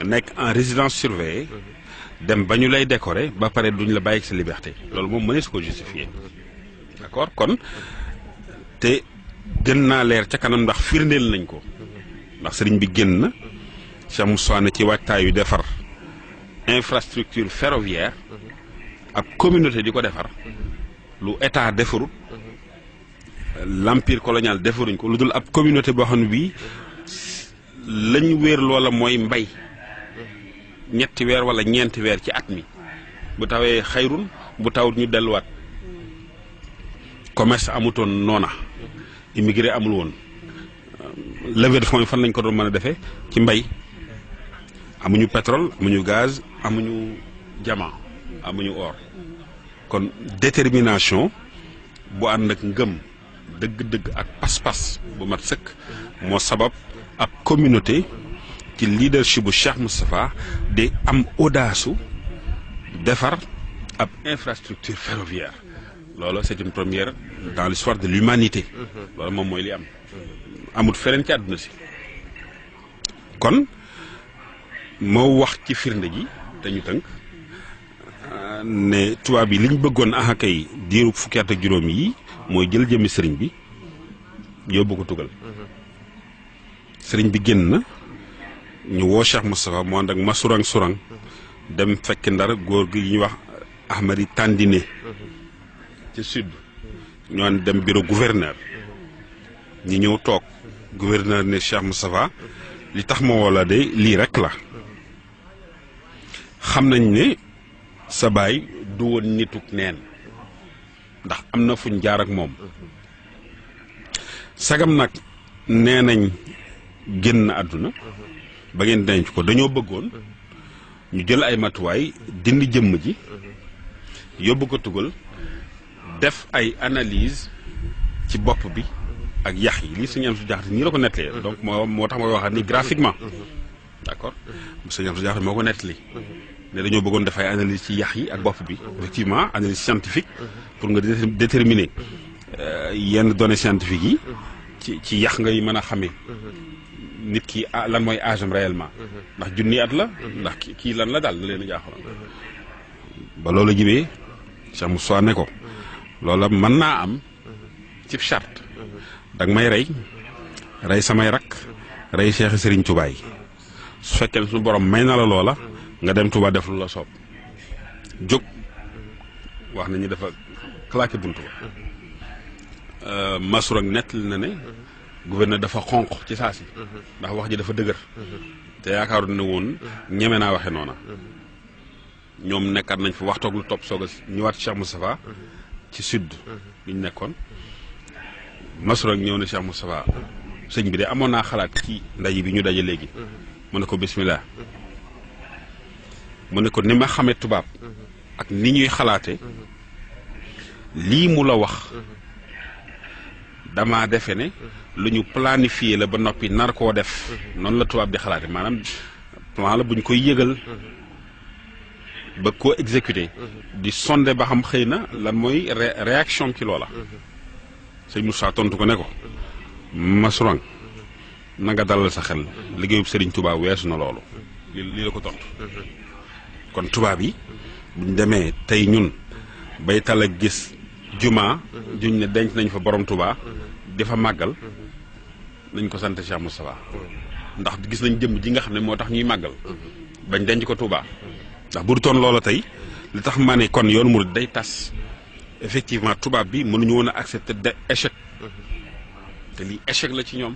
nekk en résidence surveillée dem ba ñu lay décorer ba pare duñ la bàyyi sa liberté loolu moom mënees ko justifier d'accord kon te gën naa leer ca kanam ndax firndeel nañ ko ndax sëriñ bi génn na Cheikh Moussa ne ci waajtaayu defar infrastructure ferroviaire ab communauté di ko defar lu état defarut l'empire colonial defaruñ ko lu dul ab communauté boo xam ne bii lañ wéer loola mooy mbay ñetti weer wala ñeenti weer ci at mi bu tawee xayrun bu tawut ñu delluwaat commerce amutoon noona immigré amul woon levée de fonds yi fan lañ ko doon mën a defee ci mbay amuñu pétrole amuñu gaz amuñu diamant amuñu or kon détermination bu ànd ak ngëm dëgg-dëgg ak pas-pas bu mat sëkk moo sabab ab communauté ci leadership bu Cheikh Moustapha di am audace defar ab infrastructure ferroviaire loolu c'est une première dans l'histoire de l'humanité loolu moom mooy li am amut feneen ci àdduna si kon moo wax ci firnde ji te ñu tënk ne tubaab yi liñ bëggoon kay diiru fukki at ak juróom yi mooy jël jëmmi sëriñ bi yóbbu ko tugal sëriñ bi génn na ñu woo Cheikh Moustapha mu ànd ak ma surang dem fekk ndar góor gi ñuy wax Ahmadi Tandine ci sud ñu ànd dem bureau gouverneur ñi ñëw toog gouverneur ne Cheikh Moustapha li tax ma woo la de lii rek la xam nañ ne sa baay du woon nituk neen ndax am na fuñ jaar ak moom sagam nag nee nañ génn àdduna ba ngeen denc ko dañoo bëggoon ñu jël ay matuwaay dindi jëmm ji yóbbu ko tugal def ay analyse ci bopp bi ak yax yi lii suñu am su jaxate nii la ko nettalee donc moo tax ma waxaat ni graphiquement d'accord suñu am su jaxate moo ko nettali ne dañoo bëggoon def ay analyse ci yax yi ak bopp bi effectivement analyse scientifique pour nga déterminer yenn données scientifiques yi ci yax ngay mën a xamee nit ki lan mooy âge am réellement ndax junni at la ndax kii lan la daal da leen a jaaxaloon ba loolu jibee Cheikh Moussa ne ko loola mën naa am ci charte danga may rey samay rak rey Cheikh Serigne Touba yi su fekkee suñu borom may na la loola nga dem Touba def lu la soob jóg wax nañu dafa claqué buntu ba Massour ak nettali na ne gouverneur dafa xonq ci saa si ndax wax ji dafa dëgër te yaakaaru ne woon ñeme naa waxe noona ñoom nekkaat nañ fa waxtoog lu topp soog a ñëwaat Cheikh Moustapha ci sud bi ñu nekkoon Massour ak ñëw ne Cheikh Moustapha sëñ bi de amoon naa xalaat ci ndaje bi ñu daje léegi mu ne ko bismillah mu ne ko ni ma xamee tubaab ak ni ñuy xalaate lii mu la wax dama defe ne lu ñu planifié la ba noppi nar koo def noonu la tubaab di xalaate maanaam plan la bu ñu koy yëgal ba koo exécuté di sonde ba xam xëy na lan mooy réaction ci loola sëñ Moussa tontu ko ne ko Massourang na nga dalal sa xel liggéeyub Serigne Touba weesu na loolu lii la ko tontu kon tubaab yi buñ demee tey ñun bay tal ak gis juma juñ ne denc nañ fa borom Touba di fa màggal nañ ko sant Cheikh Moustapha ndax gis nañ jëmm ji nga xam ne moo tax ñuy màggal bañ denc ko Touba ndax bu du toon loola tey li tax ma ne kon yoonu murid day tas effectivement tubaab bi mënuñu woon a accepter de échec te lii échec la ci ñoom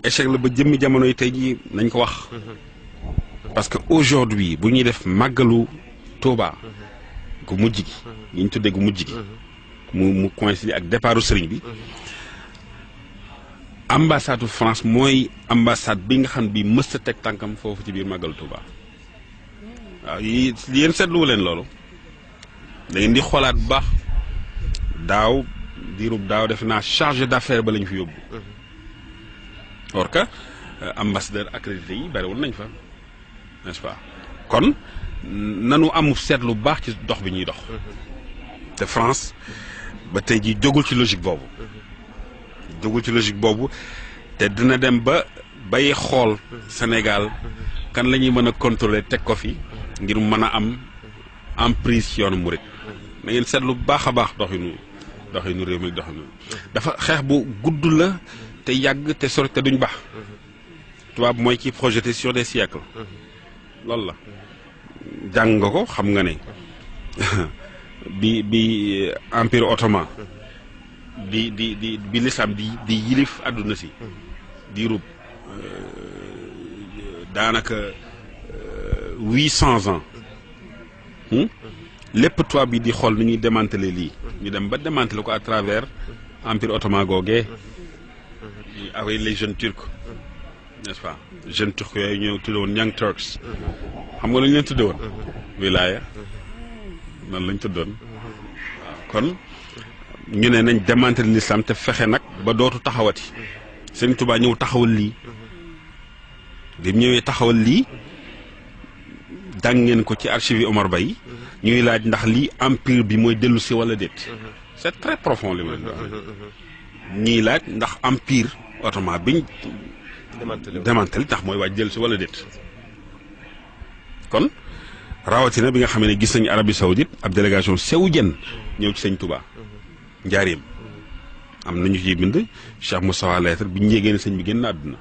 échec la ba jëmmi jamono yi tey jii nañ ko wax parce que aujourd'hui bu ñuy def màggalu Touba gu mujj gi ñu tuddee gu mujj gi mu coïncider ak départu sëriñ bi ambassade France mooy ambassade bi nga xam bi mës a teg tànkam foofu ci biir màggalu Touba waaw yéen seetluwu leen loolu da ngeen di xoolaat bu baax daaw diirub daaw def naa chargé d'affaires ba lañu fi yóbbu or que ambassadeur accrédité yi bariwul nañ fa n'est-ce pas kon nanu amu seetlu bu baax ci dox bi ñuy dox te France ba tey ji jógul ci logique boobu te dina dem ba bay xool Sénégal kan la ñuy mën a contrôler teg ko fi ngir mën a am emprise ci yoonu murit na ngeen seetlu bu baax a baax doxinu réew mi doxinu dafa xeex bu gudd la te yàgg te sori te duñ baax tubaab mooy ci projeté sur des siècles loolu la jàng nga ko xam nga ne bi empire ottoman bi l'islam di yilif àdduna si di rub daanaka 800 ans lépp tubaab bi di xool ni ñuy démanteler lii ñu dem ba démanteler ko à travers empire ottoman googee avec les jeunes turcs n'est-ce pas jeunes turcs yooyu ñëw tudde woon Young Turks xam nga lu ñu leen tudde woon wilaya noonu lañ tuddoon waaw kon ñu ne nañ démanteler l'islam te fexe nag ba dootu taxawati Sëriñ Tuubaa ñëw taxawal lii bi mu ñëwee taxawal lii dàng ngeen ko ci archive yi Omar Bay ñuy laaj ndax lii empire bi mooy dellu si wala déet c'est très profond li ma leen doon ñuy laaj ndax empire ottoman biñ démantelé ndax mooy waaj dellu si wala déet kon rawatina bi nga xam ne gis nañu Arabie Saoudite ab délégation saoudienne ñëw ci Sëñ Tuubaa njaareem am nañu ciy bind Cheikh Moustapha lettre bi ñu yégée ne sëñ bi génn àdduna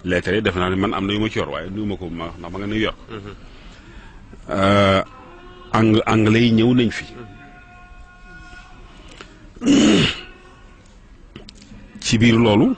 lettre yi def naa ne man am na yu ma ci yor waaye nuyu ma ko ndax ma nga New York anglais yi ñëw nañ fi ci biir loolu